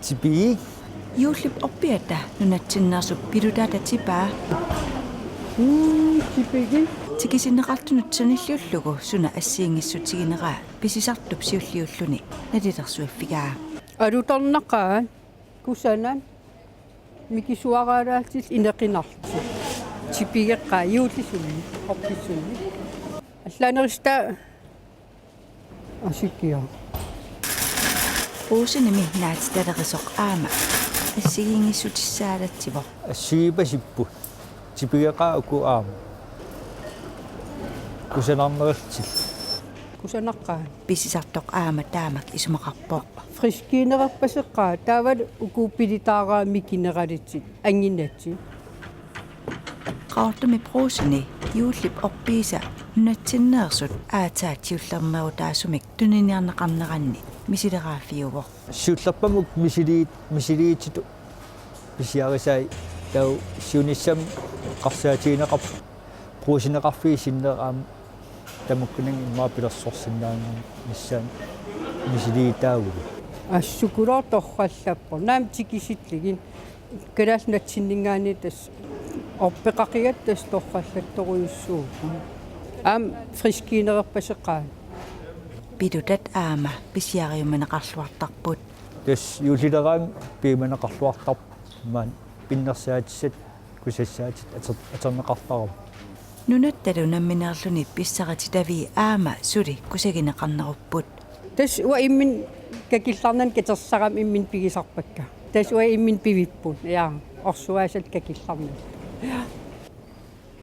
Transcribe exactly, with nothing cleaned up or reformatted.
Tipigik. Juullip orpiata nunatsinneersup pilutaata tipaa. Mm, tipigik. Tikisinneqartunut sanilliullugu suna assigiinngissutigineraa pisisartup siulliulluni nalilersuiffigaa. Alutornaqaat kusanat mikisuaraalaarlutik ineqinarlutik. Tipigeqqaat juullisulli, orpisulli. Allaanerussutaa asikkiaq. Brugsenimi naatitalerisoq aamma assigiinngissutissaalatsivoq. Assigiippasipput. Tipigeqqaat uku aamma. Kusanarnerullutillu. Kusanaqqaat. Pisisartoq aamma taamak isumaqarpoq. Friskiinererpaseqqaat taavalu uku pilitaaraat mikineralitik anginatik. Qaqortumi Brugseni juullip orpiisa nunatsinneersut aatsaat siullermeerutaasumik tuniniarneqarneranni misileraaffiuvoq. Siullerpaamik misiliit-, misiliititut pisiarisai taava siunissami eqqarsaatigineqarpoq Brugseneqarfiit sinnera aamma tamakkununnga immaqa pilersorsinnaanissaanik misiliitaavugut. Assukulooq torrallappoq. Naamik tikisillugit. Kalaallit Nunatsinninngaanniit tassa orpeqaqigatta tassa torrallattorujussuupput. Aamma friskiinererpaseqqaat. Pilutat aamma pisiariumaneqarluartarput. Tassa juullileraangat piumaneqarluartarpoq, maani pinnersaatissat kusassaatit ater-, atorneqartarput. Nunattalu nammineerluni pissarititavii aamma suli kusagineqarnerupput. Tassa uanga imminut kakillarnani katersisarama imminut pigisarpakka. Tassa uanga imminut pivipput. Ja, orsuaasat kakillarnani.